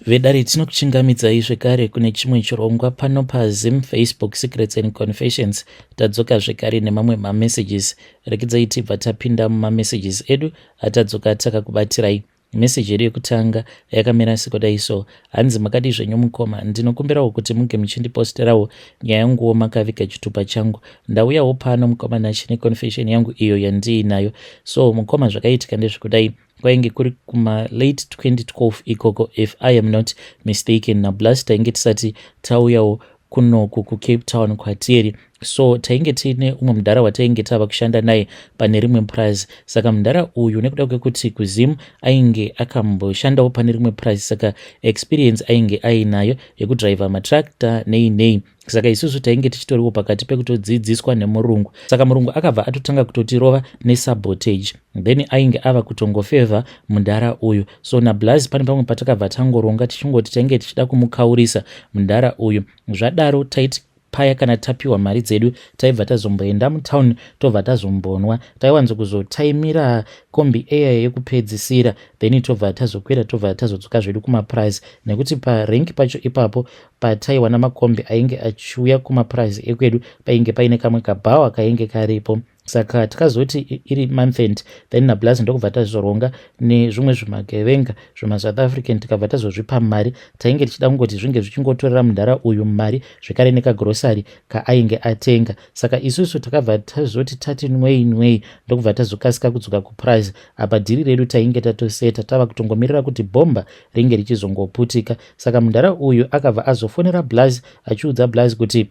Vedare tinokuchingamidzai zvekare kune chimwe chirongwa pano paZim Facebook Secrets and Confessions. Tadzoka zvekare nemamwe mamessages. Rekedzai tibva tapinda mumamessages edu atadzoka takakubatirai. Message yedu yekutanga yakamira sekudai so. Hanzi makadii zvenyu mukoma, ndinokumbirawo kuti muge muchindiposterawo nyaya yanguwo makaviga chitupa changu. Ndauyawo pano mukoma Nashe neconfession yangu iyo yandiinayo. So mukoma zvakaitika ndezvekudai. Kwainge kuri kuma late 2012 ikoko if I am not mistaken naBlast tainge tisati tauyawo kunoku kuCape Town kwatiri. So tainge tiine umwe mudhara watainge tava kushanda naye pane rimwe purazi. Saka mudhara uyu nekuda kwekuti kuZim ainge akamboshandawo pane rimwe purazi, saka experience ainge ainayo yekudriver matractor nei nei. Saka isusu tainge tichitoriwo pakati pekutodzidziswa nemurungu. Saka murungu akabva atotanga kutotirova nesabotage, then ainge ava kutongofevha mudhara uyu. So naBlaz pane pamwe patakabva tangoronga tichingoti tainge tichida kumukaurisa mudhara uyu. Zvadaro taiti paya kana tapiwa mari dzedu taibva tazomboenda mutown tobva tazombonwa. Taiwanzo kuzotaimira kombi eya yekupedzisira, then tobva tazokwira tobva tazodzoka zvedu kumapurazi, nekuti parenki pacho ipapo pataiwana makombi ainge achiuya kumapurazi ekwedu painge paine kamwe kabhawa kainge karipo. Saka takazoti iri month end, then naBlaz ndokubva tazoronga nezvimwe zvimagevenga zvemaSouth African, tikabva tazozvipa mari. Tainge tichida kungoti zvinge zvichingotorera mudhara uyu mari zvekare nekagrosari kaainge atenga. Saka isusu takabva tazoti tati nwei nwei, ndokubva tazokasika kudzoka kupurazi. Apa dhiri redu tainge tatoseta, tava kutongomirira kuti bhomba ringe richizongoputika. Saka mudhara uyu akabva azofonera Blaz achiudza Blaz kuti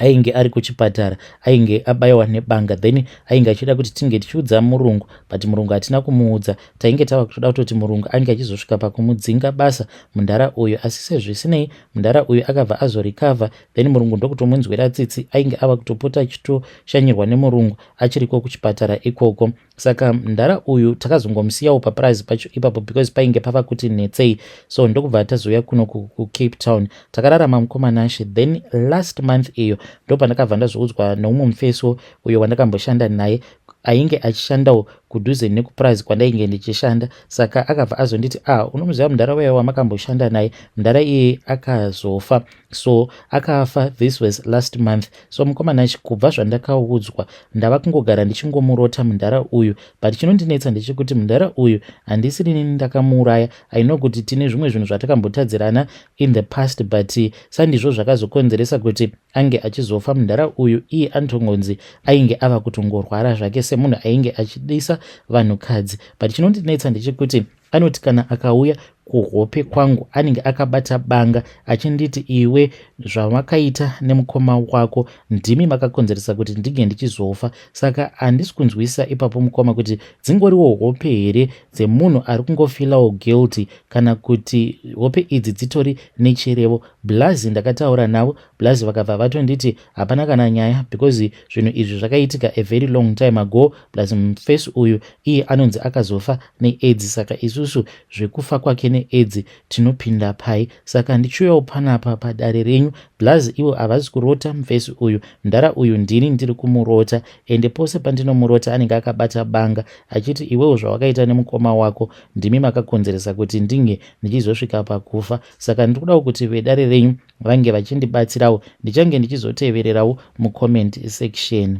ainge ari kuchipatara, ainge abayiwa nebanga, then ainge achida kuti tinge tichiudza murungu, but murungu hatina kumuudza. Tainge tava kutoda kutoti murungu ange achizosvika pakumudzinga basa mundara uyu. Asi sezvisinei mundara uyu akabva azorecover, then murungu ndokutomunzwira tsitsi. Ainge ava kutopota achitoshanyirwa nemurungu achiriko kuchipatara ikoko. Saka mundara uyu takazongomusiyawo papurazi pacho ipapo because painge pava kuti netsei. So ndokubva tazouya kuno kuCape Town, takararama mukoma Nashe. Then last month iyo ndopandakabva ndazoudzwa neumwe mufeso uyo wandakamboshanda naye, ainge achishandawo kudhuze nekupurazi kwandainge ndichishanda. Saka akabva azonditi, ah, unomuziva mundara uya wamakamboshanda naye? Mundara iyeye akazofa. So akafa, this was last month. So mukoma Nashe, kubva zvandakaudzwa ndava kungogara ndichingomurota mundara uyu, but chinondinetsa ndechekuti mundara uyu handisirini ndakamuuraya. I know kuti tine zvimwe zvinhu zvatakambotadzirana in the past, but sandizvo zvakazokonzeresa kuti ange achizofa mundara uyu. Iye anotongonzi ainge ava kutongorwara zvake semunhu ainge achidisa vanhukadzi, but chinondinetsa ndechekuti anoti kana akauya kuhope kwangu anenge akabata banga achinditi, iwe zvamakaita nemukoma wako ndimi makakonzeresa kuti ndinge ndichizofa. Saka handisi kunzwisa ipapo mukoma, kuti dzingoriwo hope here dzemunhu ari kungofeelawo guilty, kana kuti hope idzi dzitori nechirevo. Blazi ndakataura navo, Blazi vakabva vatonditi hapana kana nyaya because zvinhu izvi zvakaitika a very long time ago, plus mufesi uyu iye anonzi akazofa neAIDS. Saka isusu zvekufa kwake neAIDS tinopinda pai? Saka ndichiuyawo panapa padare renyu, Blazi ivo havasi kurota mufesi uyu. Mudhara uyu ndini ndiri kumurota, ende pose pandinomurota anenge akabata banga achiti, iwewo zvawakaita nemukoma wako ndimi makakonzeresa kuti ndinge ndichizosvika pakufa. Saka ndiri kudawo kuti vedare renyu vange vachindibatsirawo. Ndichange ndichizotevererawo mucomment section.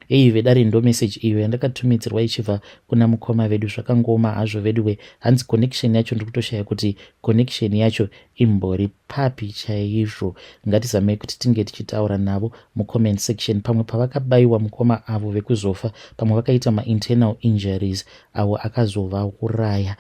Ei vedare, ndo message iyo yandakatumidzirwa ichibva kuna mukoma vedu. Zvakangooma hazvo veduwe. Hanzi connection yacho ndiri kutoshaya kuti connection yacho imbori papi chaizvo. Ngatizamei kuti tinge tichitaura navo mucomment section. Pamwe pavakabayiwa mukoma avo vekuzofa, pamwe vakaita mainternal injuries avo akazovauraya.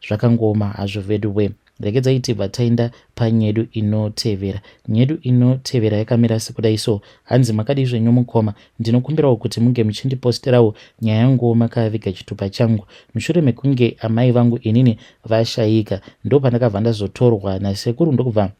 Zvakangooma hazvo veduwe. Regedzai tibva taenda panyedu inotevera. Nyedu inotevera yakamira sekudai so. Hanzi makadii zvenyu mukoma, ndinokumbirawo kuti munge muchindiposterawo nyaya yanguwo makaviga chitupa changu. Mushure mekunge amai vangu inini vashayika, ndo pandakabva ndazotorwa nasekuru, ndokubva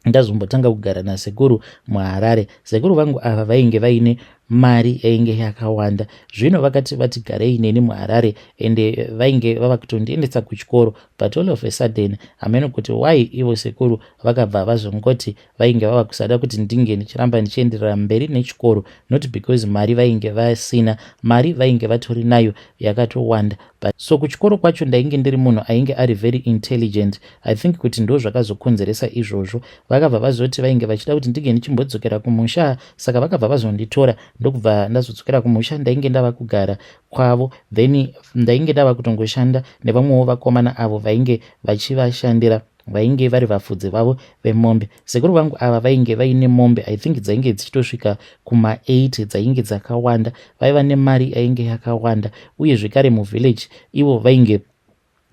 ndazombotanga kugara nasekuru muHarare. Sekuru vangu ava vainge vaine Mari yainge yakawanda. Zvino vakati vati garei neni muHarare ende vainge vava kutondiendesa kuchikoro, but all of a sudden, hameno kuti why, ivo sekuru vakabva vazongoti vainge vava kusada kuti ndinge ndichiramba ndichienderera mberi nechikoro. Not because mari vainge vasina, mari vainge vatori nayo yakatowanda, but so kuchikoro kwacho ndainge ndiri munhu ainge ari very intelligent. I think kuti ndo zvakazokonzeresa izvozvo. Vakabva vazoti vainge vachida kuti ndinge ndichimbodzokera kumusha, saka vakabva vazonditora, ndokubva ndazodzokera kumusha. Ndainge ndava kugara kwavo, then ndainge ndava kutongoshanda nevamwewo vakomana avo vainge vachivashandira, vainge vari vafudzi vavo vemombe. Sekuru vangu ava vainge vaine mombe, I think dzainge dzichitosvika kuma80, dzainge dzakawanda. Vaiva nemari yainge yakawanda, uye zvekare muvillage ivo vainge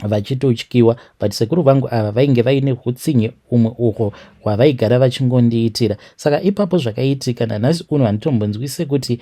vachitotyiwa. But sekuru vangu ava vainge vaine utsinye umwe uhwo hwavaigara vachingondiitira. Saka ipapo zvakaitika, nanhasi uno handitombonzwise kuti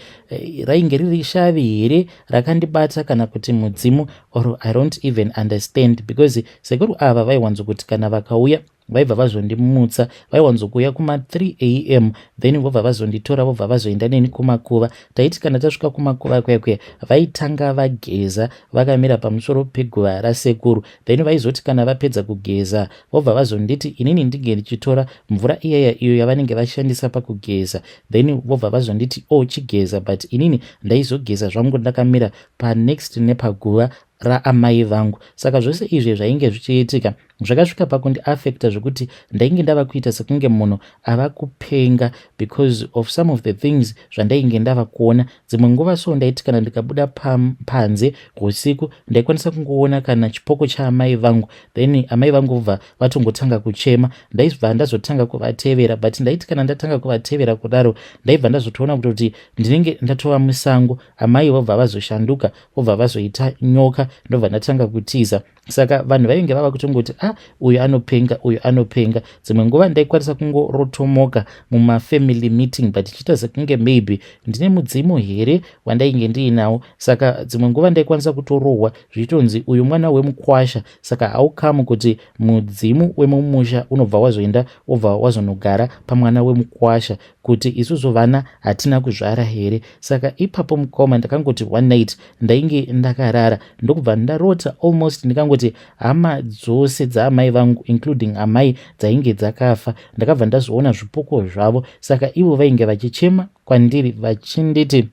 rainge riri shavi here rakandibata kana kuti mudzimu, or I don't even understand, because sekuru ava vaiwanzokuti kana vakauya, vaibva vazondimutsa. Vaiwanzokuuya kuma3 am, then vobva vazonditora, vobva vazoenda neni kumakuva. Taiti kana tasvika kumakuva kuya kuya, vaitanga vageza vakamira pamusoro peguva rasekuru. Then vaizoti kana vapedza kugeza, vobva vazonditi inini ndinge ndichitora mvura iyaya iyo yavanenge vashandisa pakugeza. Then vobva vazonditi, "O oh, chigeza." But inini ndaizogeza zvangu ndakamira panext nepaguva raamai vangu. Saka zvose izvi zvainge zvichiitika zvakasvika pakundiafecta zvekuti ndainge ndava kuita sekunge munhu ava kupenga because of some of the things zvandainge ndava kuona. Dzimwe nguva so ndaiti kana ndikabuda panze usiku, ndaikwanisa kungoona kana chipoko chaamai vangu, then amai vangu vobva vatongotanga kuchema. Ndaibva ndazotanga kuvatevera, but ndaiti kana ndatanga kuvatevera kudaro, ndaibva ndazotoona kutoti ndinenge ndatova musango. Amai vobva vazoshanduka, vobva vazoita nyoka, ndobva ndatanga kutiza. Saka vanhu vainge vava kutongoti, "A ah, uyu anopenga, uyu anopenga." Dzimwe nguva ndaikwanisa kungorotomoka mumafamily meeting, but ichiita sekunge maybe ndine mudzimu here wandainge ndiinawo. Saka dzimwe nguva ndaikwanisa kutorohwa zvichitonzi, "Uyu mwana wemukwasha, saka haukamu kuti mudzimu wemumusha unobva wazoenda, wobva wazonogara pamwana wemukwasha, kuti isusu vana hatina kuzvara here?" Saka ipapo, mukoma, ndakangoti one night ndainge ndakarara, ndokubva ndarota almost ndikangoti hama dzose dzaamai vangu, including amai, dzainge dzakafa. Ndakabva ndazoona zvipoko zvavo. Saka ivo vainge vachichema kwandiri vachinditi,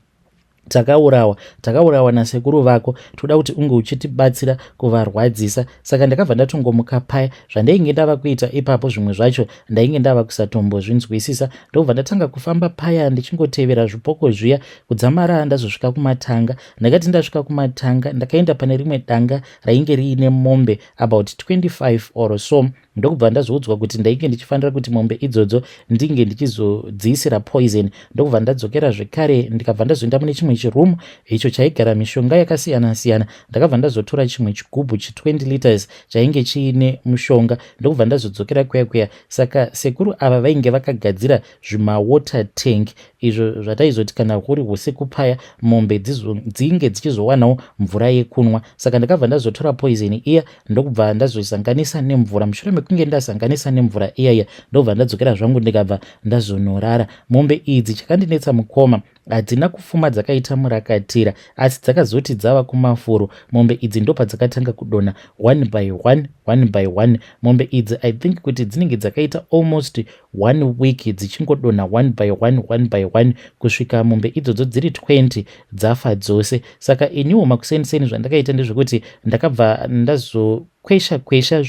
"Takaurawa, takaurawa nasekuru vako, toda kuti unge uchitibatsira kuvarwadzisa." Saka ndakabva ndatongomuka paya. Zvandainge ndava kuita ipapo, zvimwe zvacho ndainge ndava kusatombozvinzwisisa. Ndobva ndatanga kufamba paya ndichingotevera zvipoko zviya kudzamara ndazosvika kumatanga. Ndakati ndasvika kumatanga, ndakaenda pane rimwe danga rainge riine mombe about 25 or so, ndokubva ndazoudzwa kuti ndainge ndichifanira kuti mombe idzodzo ndinge ndichizodziisira poison. Ndokubva ndadzokera zvekare, ndikabva ndazoenda mune chimwe chiroom icho chaigara mishonga yakasiyana-siyana. Ndakabva ndazotora chimwe chigubhu che20 liters chainge chiine mushonga, ndokubva ndazodzokera kuya kuya. Saka sekuru ava vainge vakagadzira zvimawater tank izvo zvataizoti kana kuri usiku paya, mombe dzinge dzichizowanawo mvura yekunwa. Saka ndakabva ndazotora poison iya, ndokubva ndazosanganisa nemvura. Mushure mekunge ndasanganisa nemvura iyaya, ndobva ndadzokera zvangu, ndikabva ndazonorara. Mombe idzi, chakandinetsa, mukoma, hadzina kufuma dzakaita murakatira, asi dzakazoti dzava kumafuro, mombe idzi ndopadzakatanga kudonha one by one, one by one. Mombe idzi, I think kuti dzinenge dzakaita almost one week dzichingodonha one by one, one by one, kusvika mombe idzodzo dziri 20 dzafa dzose. Saka iniwo makuseniseni zvandakaita ndezvekuti ndakabva ndazokwesha kwesha.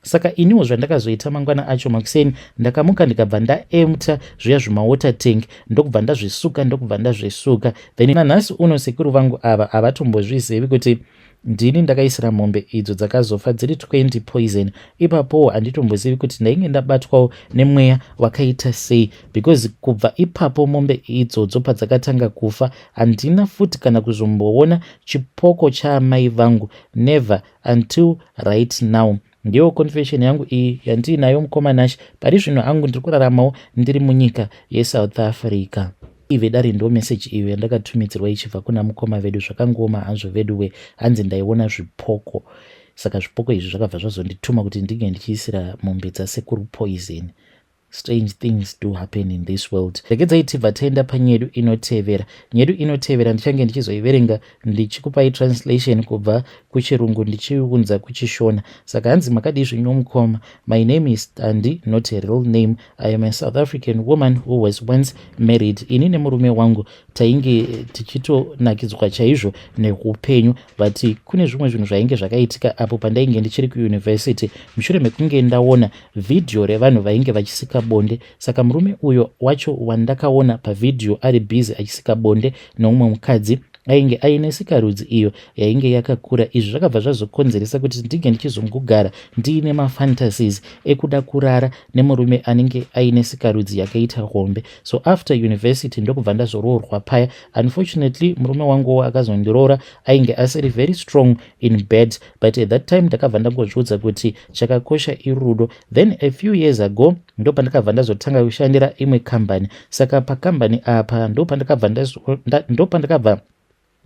Saka iniwo zvandakazoita mangwana acho makuseni, ndakamuka, ndikabva ndaempta zviya zvimawater tank, ndokubva ndazvisuka, ndokubva ndazvisuka. Then nanhasi uno sekuru vangu ava havatombozvizivi kuti ndini ndakaisira mombe idzo dzakazofa dziri 20 poison. Ipapowo handitombozivi kuti ndainge ndabatwawo nemweya wakaita sei, because kubva ipapo mombe idzodzo padzakatanga kufa, handina futi kana kuzomboona chipoko chaamai vangu, never, until right now. Ndiyo confession yangu iyi yandiinayo, mukoma Nash. Pari zvino hangu ndiri kuraramawo ndiri munyika yeSouth Africa. Ivedare, ndo meseji iyo yandakatumidzirwa ichibva kuna mukoma vedu. Zvakangooma hazvo veduwe. Hanzi, "Ndaiona zvipoko, saka zvipoko izvi zvakabva zvazondituma kuti ndinge ndichiisira mombe dzasekuru poison." Strange things do happen in this world. Regedzai tibva taenda panyedu inotevera. Nyedu inotevera ndichange ndichizoiverenga ndichikupai translation kubva kuchirungu ndichiunza kuchishona. Saka hanzi, "Makadii zvenyu mukoma? My name is Tandi, not a real name. I am a South African woman who was once married. Ini nemurume wangu tainge tichitonakidzwa chaizvo neupenyu, but kune zvimwe zvinhu zvainge zvakaitika apo pandainge ndichiri kuuniversity, mushure mekunge ndaona vhidhiyo revanhu vainge vachisika bonde. Saka murume uyo wacho wandakaona pavhidhiyo ari busy achisika bonde neumwe mukadzi ainge aine sikarudzi iyo yainge yakakura. Izvi zvakabva zvazokonzeresa kuti ndinge ndichizongogara ndiine mafantasies ekuda kurara nemurume anenge aine sikarudzi yakaita hombe. So after university ndokubva ndazoroorwa paya. Unfortunately, murume wanguwo akazondiroora ainge asiri very strong in bed, but at that time ndakabva ndangozviudza kuti chakakosha irudo. Then a few years ago ndopandakabva ndazotanga kushandira imwe kambani. Saka pakambani apa ndopandakabva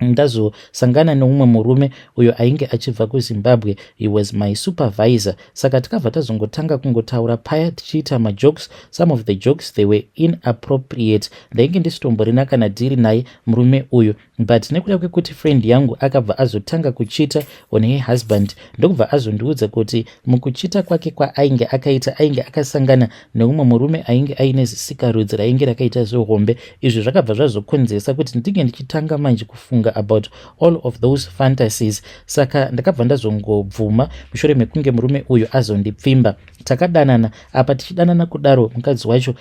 ndazosangana neumwe murume uyo ainge achibva kuZimbabwe. He was my supervisor. Saka takabva tazongotanga kungotaura paya tichiita majokes. Some of the jokes, they were inappropriate. Ndainge ndisitomborina kana dhiri naye murume uyu, but nekuda kwekuti friend yangu akabva azotanga kucheata on her husband, ndokubva azondiudza kuti mukucheata kwake kwaainge akaita, ainge akasangana neumwe murume ainge aine zisikarudzi rainge rakaita zihombe. Izvi zvakabva zvazokonzeresa kuti ndinge ndichitanga manje kufunga about all of those fantasies. Saka ndakabva ndazongobvuma mushure mekunge murume uyu azondipfimba. Takadanana. Apa tichidanana kudaro, mukadzi wacho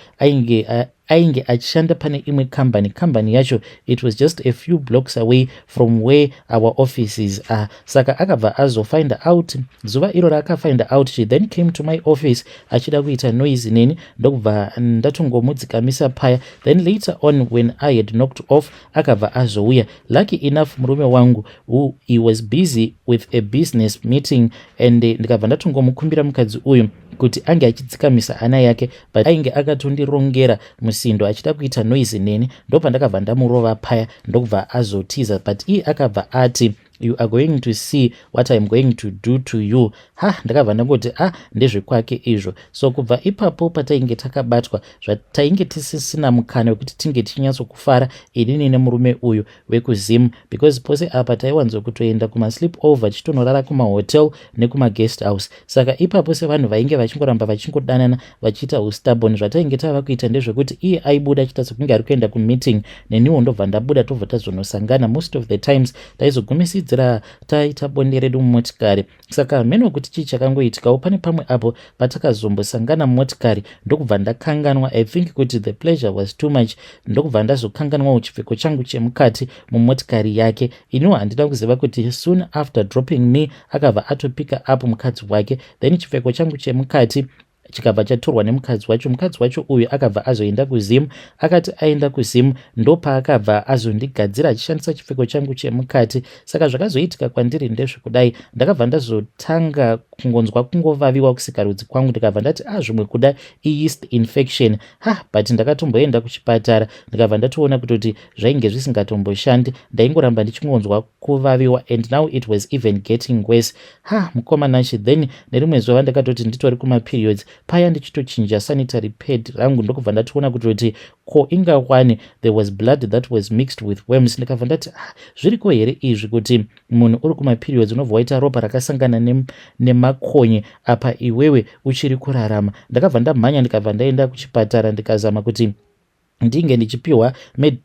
ainge achishanda pane imwe kambani. Kambani yacho, it was just a few blocks away from where our offices are. Saka akabva azofind out. Zuva iro raakafind out, she then came to my office achida kuita noise neni, ndokubva ndatongomudzikamisa paya. Then later on, when I had knocked off, akabva azouya. Lucky enough, murume wangu who, he was busy with a business meeting, and ndikabva ndatongomukumbira mukadzi uyu kuti ange achidzikamisa hana yake, but ainge akatondirongera musindo achida kuita noise neni. Ndopandakabva ndamurova paya, ndokubva azotiza, but iye akabva ati, 'You are going to see what I am going to do to you.' Ha, ndakabva ndangoti, 'Ah, ndezvekwake izvo.' So kubva ipapo patainge takabatwa, zvatainge tisisina mukana wekuti tinge tichinyatsokufara inini nemurume uyu wekuZim, because pose apa taiwanzokutoenda kumasleep over, tichitonorara kumahotel nekumaguest house. Saka ipapo sevanhu vainge vachingoramba vachingodanana vachiita ustubborn, zvatainge tava kuita ndezvekuti iye aibuda achiita sekunge ari kuenda kumeeting, neniwo ndobva ndabuda, tobva tazonosangana. Most of the times taizogumisidzira taita bonde redu mumotikari. Saka mheno kuti chii chakangoitikawo, pane pamwe apo patakazombosangana mumotikari, ndokubva ndakanganwa. I think kuti the pleasure was too much, ndokubva ndazokanganwawo chipfeko changu chemukati mumotikari yake. Iniwo handina kuziva kuti soon after dropping me, akabva atopika up mukadzi wake. Then chipfeko changu chemukati chikabva chatorwa nemukadzi wacho. Mukadzi wacho uyu akabva azoenda kuZimu. Akati aenda kuZimu, ndopaakabva azondigadzira achishandisa chipfeko changu chemukati. Saka zvakazoitika kwandiri ndezvekudai: ndakabva ndazotanga kungonzwa kungovaviwa kusikarudzi kwangu. Ndikabva ndati, "A ah, zvimwe kuda iyeast infection." Ha, but ndakatomboenda kuchipatara, ndikabva ndatoona kutoti zvainge zvisingatomboshandi. Ndaingoramba ndichingonzwa kuvaviwa, and now it was even getting worse. Ha, mukoma Nashe, then nerimwe zuva ndakatoti nditori kumaperiods paya, ndichitochinja sanitary pad rangu, ndokubva ndatoona kutoti ko ingawani there was blood that was mixed with worms. Ndikabva ndati, "Ah, zviriko here izvi kuti munhu uri kumaperiods unobva waita ropa rakasangana nemakonye, apa iwewe uchiri kurarama?" Ndakabva ndamhanya, ndikabva ndaenda kuchipatara, ndikazama kuti ndinge ndichipiwa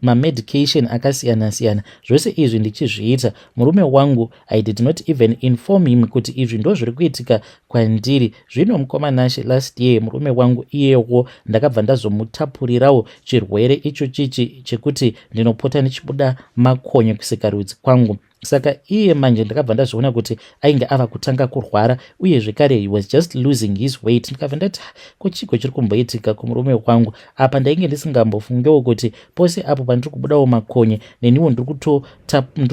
mamedication akasiyana-siyana. Zvose izvi ndichizviita, murume wangu, I did not even inform him kuti izvi ndo zviri kuitika kwandiri. Zvino mukoma Nashe, last year murume wangu iyewo ndakabva ndazomutapurirawo chirwere icho chichi chekuti ndinopota ndichibuda makonye kusikarudzi kwangu. Saka iye manje ndakabva ndazviona kuti ainge ava kutanga kurwara, uye zvekare he was just losing his weight. Ndikabva ndati, "Ko chiko chiri kumboitika kumurume wangu apa?" Ndainge ndisingambofungewo kuti pose apo pandiri kubudawo makonye, neniwo ndiri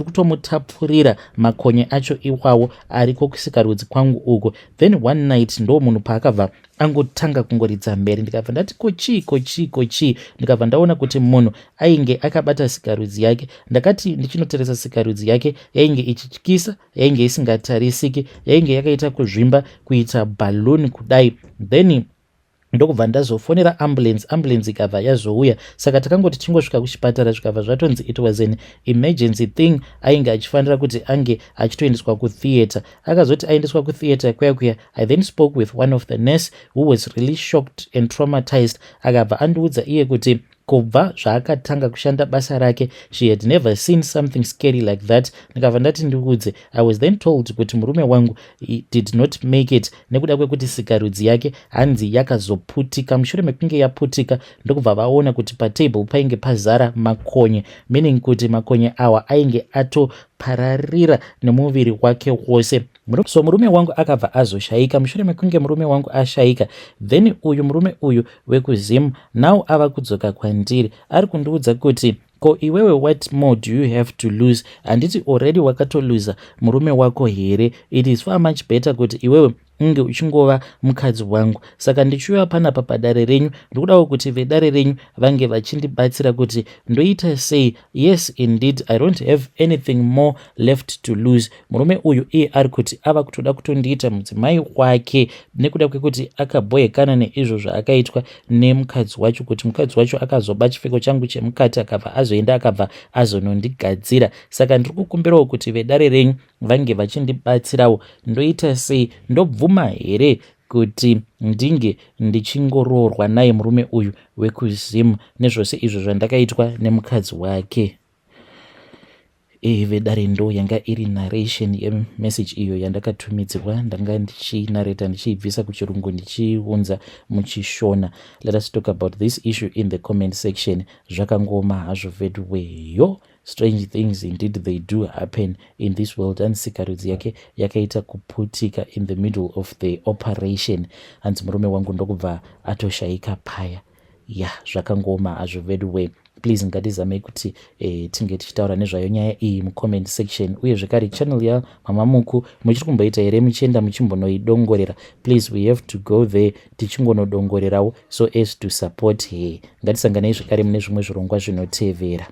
kutomutapurira makonye acho iwawo ariko kusikarudzi kwangu uko. Then one night ndo munhu paakabva angotanga kungoridza mberi. Ndikabva ndati, "Ko chii, ko chii, ko chii?" Ndikabva ndaona kuti munhu ainge akabata sikarudzi yake. Ndakati ndichinotarisa sikarudzi yake, yainge ichityisa, yainge isingatarisiki, yainge yakaita kuzvimba kuita balloon kudai. Then Ndokubva ndazofonera ambulance, ambulance ikabva yazouya. Saka takangoti tingosvika kuchipatara, zvikabva zvatonzi it was an emergency thing, ainge achifanira kuti ange achitoendeswa kutheatre. Akazoti aendeswa kutheatre kuya kuya, I then spoke with one of the nurse who was really shocked and traumatized. Akabva andiudza iye kuti kubva zvaakatanga kushanda basa rake, she had never seen something scary like that. Ndikabva ndati ndiudze. I was then told kuti murume wangu did not make it nekuda kwekuti sikarudzi yake hanzi yakazoputika. Mushure mekunge yaputika, ndokubva vaona kuti patable painge pazara makonye, meaning kuti makonye awa ainge atopararira nemuviri wake wose. So murume wangu akabva azoshayika. Mushure mekunge murume wangu ashayika, then uyu murume uyu wekuZim now ava kudzoka kwandiri, ari kundiudza kuti, "Ko iwewe, what more do you have to lose? Handiti already wakatoluza murume wako here? It is far much better kuti iwewe unge uchingova mukadzi wangu." Saka ndichiuya panapa padare renyu, ndikudawo kuti vedare renyu vange vachindibatsira kuti ndoita sei. Yes, indeed, I don't have anything more left to lose. Murume uyu iye ari kuti ava kutoda kutondiita mudzimai wake nekuda kwekuti akabhohekana neizvo zvaakaitwa nemukadzi wacho, kuti mukadzi wacho akazoba chipfeko changu chemukati, akabva azoenda, akabva azonondigadzira. Saka ndiri kukumbirawo kuti vedare renyu vange vachindibatsirawo. Ndoita sei? Ndobvuma here kuti ndinge ndichingoroorwa naye murume uyu wekuZim nezvose izvo zvandakaitwa nemukadzi wake? Vedare, ndo yanga iri narration yemessage iyo yandakatumidzirwa. Ndanga ndichinareta ndichiibvisa kuchirungu ndichiunza muchiShona. Let us talk about this issue in the comment section. Zvakangoma hazvo veduweyo. Strange things indeed, they do happen in this world. Hanzi sikarudzi yake yakaita kuputika in the middle of the operation. Hanzi murume wangu ndokubva atoshayika paya. Ya, zvakangoma hazvo veduwe. Please, ngatizamei kuti tinge tichitaura nezvayo nyaya iyi mucomment section. Uye zvekare, channel yamama Muku muchiri kumboita here muchienda muchimbonoidongorera? Please, we have to go there tichingonodongorerawo so as to support her. Ngatisanganei zvekare mune zvimwe zvirongwa zvinotevera.